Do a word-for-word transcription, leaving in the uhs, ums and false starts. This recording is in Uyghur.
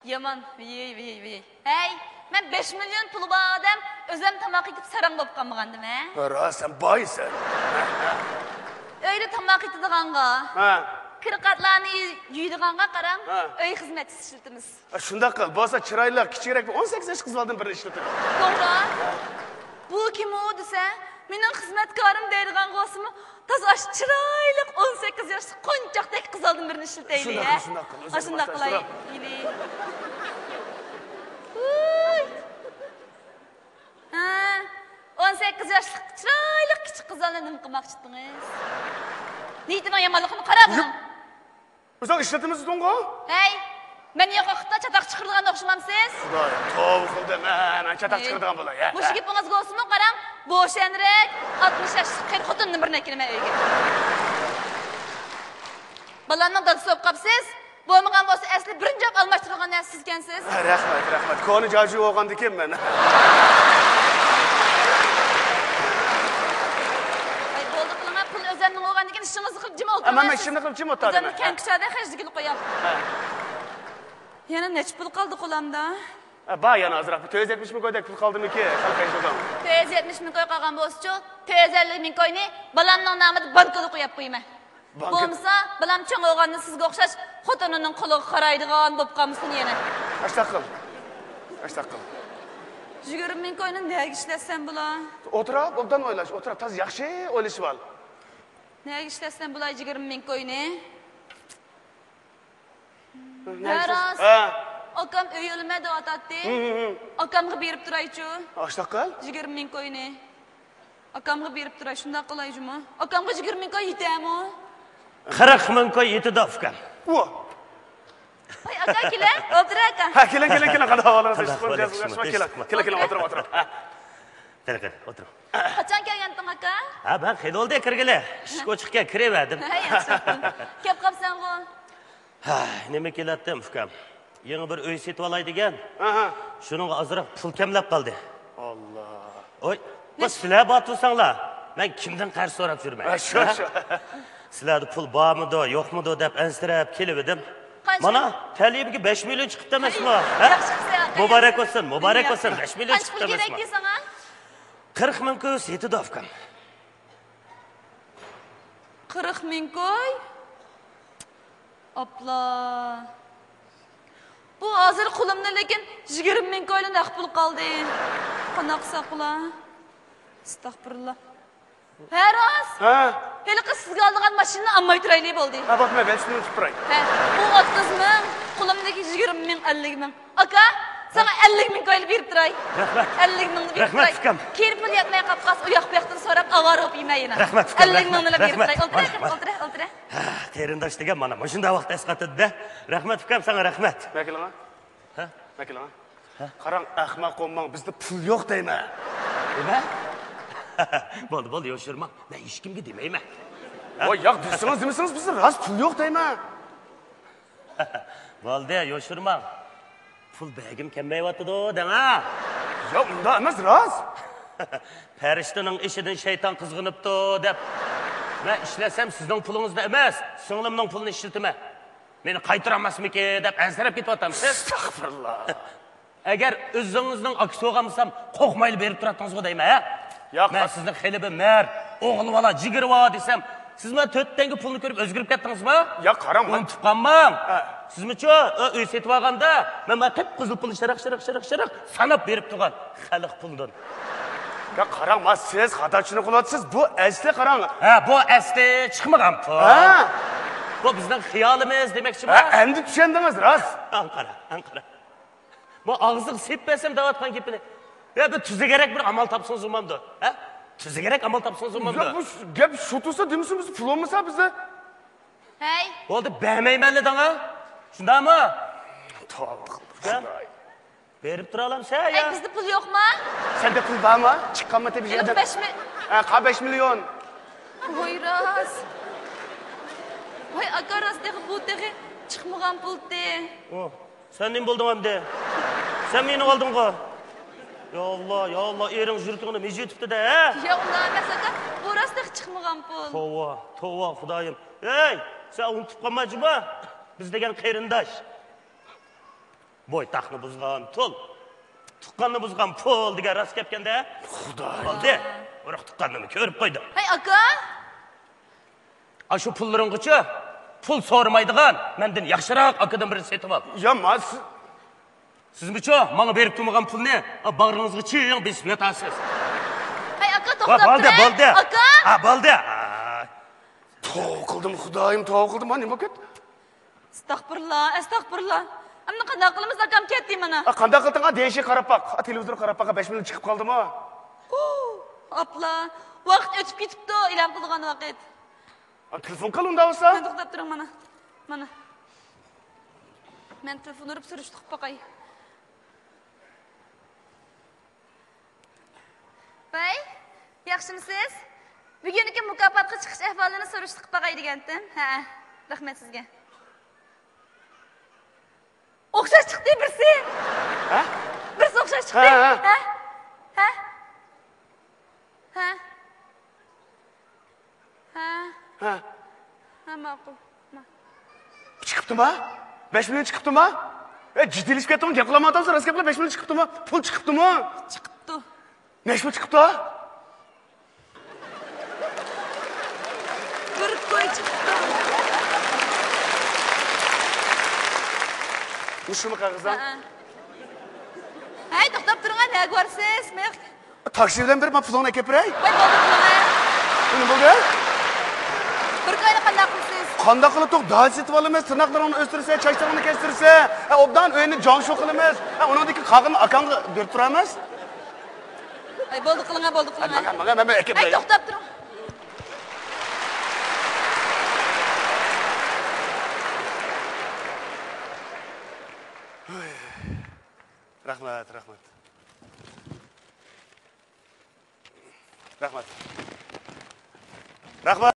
يامان، ۋىي، ۋىي، ۋىي. ھەي، مەن بەش مىليون پۇلى بار ئادەم، ئۆزۈم تاماق ئېتىپ ساراڭ بولۇپ قالمىغاندىم، ھە؟ راست، سەن بايسەن. ئۆيدە تاماق ئېتىدىغانغا، ھە، كىرقاتلارنى يۇيىدىغانغا قاراڭ، ھە، ئۆي خىزمەتچىسى ئىشلىتىمىز. ئە، شۇنداق قىل. بولسا چىرايلىق، كىچىكرەك بىر ئون سەككىز ياش قىز بالىدىن بىرنى ئىشلىتىمىز. توغرا. بۇ كىم ئۇ دېسە، مېنىڭ خىزمەتكارىم دەيدىغان بولسىمۇ، تازا ئاشۇ چىرايلىق ئون سەككىز ياشلىق قونچاقتەك قىزالدىن بىرنى ئىشلىتەيلى، ھە؟ شۇنداق قىل، شۇنداق قىل. ئاشۇنداق قىلايلى. ھە، ئون سەككىز ياشلىق چىرايلىق كىچىك قىزالنى نېمە قىلماقچىدىڭىز؟ نىيىتىنىڭ يامانلىقىنى قارا بۇنىڭ. ئۆزۈڭ ئىشلىتىمىز دېدىڭغۇ؟ ھەي، مەن ياقا قىپتا چاتاق چىقىرىدىغان ئوخشىمامسىز؟ خۇدايىم، توۋا قىلدىم، ھە، مەن چاتاق چىقىرىدىغان بولاي، ھە. مۇشۇ گېپىڭىزگە بولسىمۇ قاراڭ، بوشەنرەك، ئاتمىش ياشلىق قېرى خوتۇندىن بىرنى ئەكېلىمەن ئۆيگە. بالامنىڭ دادىسى بولۇپ قاپسىز، بولمىغان بولسا ئەسلى بىرىنچى بولۇپ ئالماشتۇرىدىغان نەرسە سىزكەنسىز. ھە، رەھمەت، رەھمەت. كونا جاجۇ بولغاندىكىن مەن. ۋاي، بولدى قىلىڭا، پۇل ئۆزۈمنىڭ بولغاندىكىن ئىشىڭىزنى قىلىپ جىم ئولتۇرۇڭ. ئەمما مەن ئىشىمنى قىلىپ جىم ئولتۇردۇم. ئۆزۈمنى كەڭ كۇچادا خەجلىگىلى قوياپ. ھە. يەنە نەچچە پۇل قالدى قولامدا؟ ھە، بار يەنە ئازراق. بىر تۆت يۈز يەتمىش مىڭ كويدەك پۇل قالدىمىكى، خەلق خەجلىدىڭ. تۆت يۈز يەتمىش مىڭ كوي قالغان بولسىچۇ، تۆت يۈز ئەللىك مىڭ كوينى بالامنىڭ نامىدا بانكىغا قويۇپ قويىمەن. بانكا. بولمىسا، بالام چوڭ بولغاندا سىزگە ئوخشاش خوتۇنىنىڭ قولىغا قارايدىغان بولۇپ قالمىسۇن يەنە. ئاشتاق قىل. ئاشتاق قىل. يىگىرمە مىڭ كوينى نەگە ئىشلەتسەم بولا؟ ئولتۇرۇپ، ئوبدان ئويلاش، ئولتۇرۇپ، تازا ياخشى ئويلىشىپ ئال. نەگە ئىشلەتسەم بولا يىگىرمە مىڭ كوينى؟ ھە، راست. ھە. ئاكام ئۆي ئالىمەن دەۋاتاتتى. ھىم، ھىم، ھىم. ئاكامغا بېرىپ تۇرايچۇ. ئاشتاق قىل. يىگىرمە مىڭ كوينى. ئاكامغا بېرىپ تۇراي، شۇنداق قىلاي جۇمۇ. ئاكامغا يىگىرمە مىڭ كوي يېتەرمۇ؟ قىرىق مىڭ كوي يېتىدۇ، ئۇكام. ۋا. ۋاي، ئاكا، كېلە، ئولتۇر، ئاكا. ھە، كېلىڭ، كېلىڭ، كېلىڭ، قانداق ئەھۋالىڭىز؟ قانداق ئەھۋالىڭىز؟ كېلىڭ، كېلىڭ، كېلىڭ، ئولتۇرۇڭ، ئولتۇرۇڭ. ھە. قېنى، قېنى، ئولتۇرۇڭ. قاچان كەلگەنتىڭ، ئاكا؟ ھە، مەن خېلى بولدى كىرگىلى. ئىشىك ئوچۇقكەن، كىرىۋەردىم. ھە، ياخشى. كەپ قاپسەنغۇ. ھە، نېمە كېلەتتىم، ئۇكام؟ يېڭى بىر ئۆي سېتىۋالاي دېگەن. ئاھا. شۇنىڭغا ئازراق پۇل كەملەپ قالدى. ئاللا. ۋوي، بۇ سىلەر بار تۇرساڭلار، مەن كىمدىن قەرز سوراپ يۈرمەي؟ ھە، شۇ، ھە؟ شۇ. سىلەردە پۇل بارمىدۇ، يوقمىدۇ دەپ ئەنسىرەپ كېلىۋىدىم. قانچە؟ مانا، تەلىيىمگە بەش مىليون چىقىپتۇ ئەمەسمۇ؟ ھە؟ ياخشى قىلسا، مۇبارەك بولسۇن، مۇبارەك بولسۇن. بەش مىليون چىقىپتۇ ئەمەسمۇ؟ قانچە پۇل كېرەك ساڭا؟ قىرىق مىڭ كوي سېتىدۇ، ئۇكام. قىرىق مىڭ كوي؟ ئاپلا. بۇ ھازىر قولۇمدا لېكىن يىگىرمە مىڭ كويلا نەق پۇل قالدى. قانداق قىلساق بولا؟ ئەستەغپۇرۇللا. ھە، راست. ھە. ھېلىقى سىزگە ئالىدىغان ماشىنىنى ئالماي تۇرايلى بولدى. ھە، بولدى، مەن بەلچىنى ئۇنتۇپ تۇراي. ھە، بۇ ئوتتۇز مىڭ، قولۇمدىكى يىگىرمە مىڭ، ئەللىك مىڭ. ئاكا، ساڭا ئەللىك مىڭ كويلا بېرىپ تۇراي. رەھمەت. ئەللىك مىڭنى بېرىپ تۇراي. رەھمەت، ئۇكام. كېيىن پۇل يەتمەي قاپ قالسا، ئۇ ياق بۇ ياقتىن سوراپ ئاۋارە بولۇپ يۈرمەي يەنە. رەھمەت، ئۇكام، ئەللىك مىڭنىلا بېرىپ تۇراي. ئولتۇر، ئولتۇر، ئولتۇر. ھە، قېرىنداش دېگەن مانا مۇشۇنداق ۋاقىتتا ئەسقاتىدۇ-دە. رەھمەت، ئۇكام، ساڭا رەھمەت. مەكىلىڭا. ھە؟ مەكىلىڭا. ھە؟ قاراڭ، ئەخمەق بولماڭ، بىزدە پۇل يوق دەيمەن. نېمە؟ بولدى، بولدى، يوشۇرماڭ. مەن ھېچكىمگە دېمەيمەن. ۋاي، ياق، دېسىڭىز دېمىسىڭىز، بىزدە راست پۇل يوق دەيمەن. بولدى، يوشۇرماڭ. پۇل بەرگۈم كەلمەيۋاتىدۇ دەڭ ھە. ياق، ئۇنداق ئەمەس، راست. پەرىشتىنىڭ ئىشىدىن شەيتان قىزغىنىپتۇ دەپ، مەن ئىشلەتسەم سىزنىڭ پۇلىڭىزنى ئەمەس، سىڭلىمنىڭ پۇلىنى ئىشلىتىمەن. مېنى قايتۇرالماسمىكىن دەپ ئەنسىرەپ كېتىۋاتامسىز؟ ئەستەغپۇرۇللا. ئەگەر ئۆزىڭىزنىڭ ئاكىسى بولغان بولسام، قورقمايلا بېرىپ تۇراتتىڭىزغۇ دەيمەن، ھە؟ ياق. مەن سىزنى خېلى بىر مەرد، ئوغۇلۋالا، جىگىرۋالا دېسەم، سىز مانا تۆت تەڭگە پۇلنى كۆرۈپ ئۆزگىرىپ كەتتىڭىزمۇ؟ ياق، قاراڭ، مانا. ئۇنتۇپ قالماڭ. ھە. سىزمۇچۇ، ئۆ-، ئۆي سېتىۋالغاندا، مەن مانا قىپقىزىل پۇلنى شىرىق، شىرىق، شىرىق، شىرىق ساناپ بېرىپ تۇرغان خەلق پۇلىدىن. يا قاراڭ، ما سىز خاتا چۈشىنىپ قېلىۋاتىسىز. بۇ ئەسلى قاراڭ. ھە، بۇ ئەسلى چىقمىغان پۇل. ھە. بۇ بىزنىڭ خىيالىمىز دېمەكچىما؟ ھە، ئەمدى چۈشەندىڭىز، راست. ئەڭ قارا، ئەڭ قارا. بۇ ئاغزىغا سېلىپ بەرسەم دەۋاتقان گېپىنى. يا بىر تۈزۈكرەك بىر ئامال تاپسىڭىز بولمامدۇ؟ ھە؟ تۈزۈكرەك ئامال تاپسىڭىز بولمامدۇ؟ يا بۇ گەپ شۇ تۇرسا دېمىسۇن، بىزدە پۇل بولمىسا بىزدە. ھەي. بولدى، بەرمەيمەن دېدىڭ ھە؟ شۇنداقمۇ؟ توۋا قىلدىم، خۇداي. بېرىپ تۇرالامسەن يا؟ ئەي، بىزدە پۇل يوقما؟ سەندە پۇل بارمۇ؟ چىققانما تېپىش يەردىن؟ بەش مىل- ھە، قا بەش مىليون. ۋاي راست. ۋاي ئاكا، راست تېخى بۇ تېخى چىقمىغان پۇلتى. ئۇ، سەن نېمە بولدۇڭ ئەمدى؟ سەن مېنى ئالدىڭغۇ. يا ئاللا، يا ئاللا، ئېرىڭ يۈرىكىڭنى مىجىۋېتىپتۇ-دە، ھە؟ يا ئۇنداق ئەمەس ئاكا، بۇ راست تېخى چىقمىغان پۇل. توۋا، توۋا، خۇدايىم. ھەي، سەن ئۇنتۇپ قالما جۇما. بىز دېگەن قېرىنداش. بويتاقنى بۇزغان تۇل، تۇغقاننى بۇزغان پۇل دېگەن راست گەپكەندە. خۇدايىم. بولدى، ئۇرۇق تۇغقاننىمۇ كۆرۈپ قويدۇم. ھەي، ئاكا! ئاشۇ پۇللىرىڭغىچۇ پۇل سورىمايدىغان، مەندىن ياخشىراق ئاكىدىن بىرنى سېتىۋال. يا، ما، سىز سىزمۇچۇ ماڭا بېرىپ تۇرمىغان پۇلنى باغرىڭىزغا چىڭ بېسىپ ياتارسىز. ھەي، ئاكا، ۋا، توختاپ بولدى، تۇرۇڭ. بولدى. ئاكا! ھا، بولدى. ئاي. توۋا قىلدىم، خۇدايىم، توۋا قىلدىم. ھا، نېمە بولۇپ كەتتى؟ ئەستەغپۇرۇللا، ئەستەغپۇرۇللا. ئەمدى قانداق قىلىمىز؟ ئاكام كەتتى مانا. ئا، قانداق قىلدىڭ؟ ھا، دېيىشى قاراپ باق. ھا، تېلېۋىزور قاراپ باق. ھا، بەش مىليون چىقىپ قالدىمۇ؟ ھۇ، ئاپلا. ۋاقىت ئۆتۈپ كېتىپتۇ، ئېلان قىلىدىغان ۋاقىت. ھا، تېلېفون قىل ئۇنداق بولسا. مەن توختاپ تۇرۇڭ مانا. مانا. مەن تېلېفون ئۇرۇپ سۈرۈشتە قىلىپ باقاي. ۋەي، ياخشىمۇسىز؟ بۈگۈنكى مۇكاپاتقا چىقىش ئەھۋالىنى سۈرۈشتە قىلىپ باقاي دېگەنتىم. ھە، رەھمەت سىزگە. ئوخشاش چىقتى بىرسى. ھە؟ بىرسى ئوخشاش چىقتى. ھە، ھە. ھە؟ ھە؟ ھە؟ ھە. ھە. ھە، ماقۇل. ما. چىقىپتۇما؟ بەش مىليون چىقىپتۇما؟ ئە، جىددىيلىشىپ كەتتىڭمۇ؟ گەپ قىلالمايۋاتامسەن؟ راست گەپ قىل، بەش مىليون چىقىپتۇما؟ پۇل چىقىپتۇما؟ چىقىپتۇ. نەچچە پۇل چىقىپتۇ؟ بىر كوي چىقىپتۇ. مۇشۇمۇ قەغىزىڭ؟ ھە. ھەي، توختاپ تۇرۇڭ، نەگە بارىسىز؟ مەن تاكسى بىلەن بېرىپ، مانا پۇلۇڭنى ئەكەپ بېرەي. ۋاي، بولدى، بولدى. نېمە بولدى؟ بىر كوينى قانداق قىلىسىز؟ قانداق قىلىپ، داچا سېتىپ ئالىمىز، تىرناقلىرىڭنى ئۆستۈرىسەن، چاچلىرىڭنى كەستۈرىسەن. ھە، ئوبدان ئۆينى جاڭشۇ قىلىمىز. ھە، ئۇنىڭدىكى قالغىنىنى ئاكاڭغا بېرىپ تۇرىمىز. ۋاي، بولدى، قىلىڭ، بولدى، قىلىڭ. ماڭا، ماڭا، ماڭا، مەن ئەكەپ ۋاي، بېرەي. توختاپ تۇرۇڭ. رەھمەت، رەھمەت. رەھمەت. رەھمەت.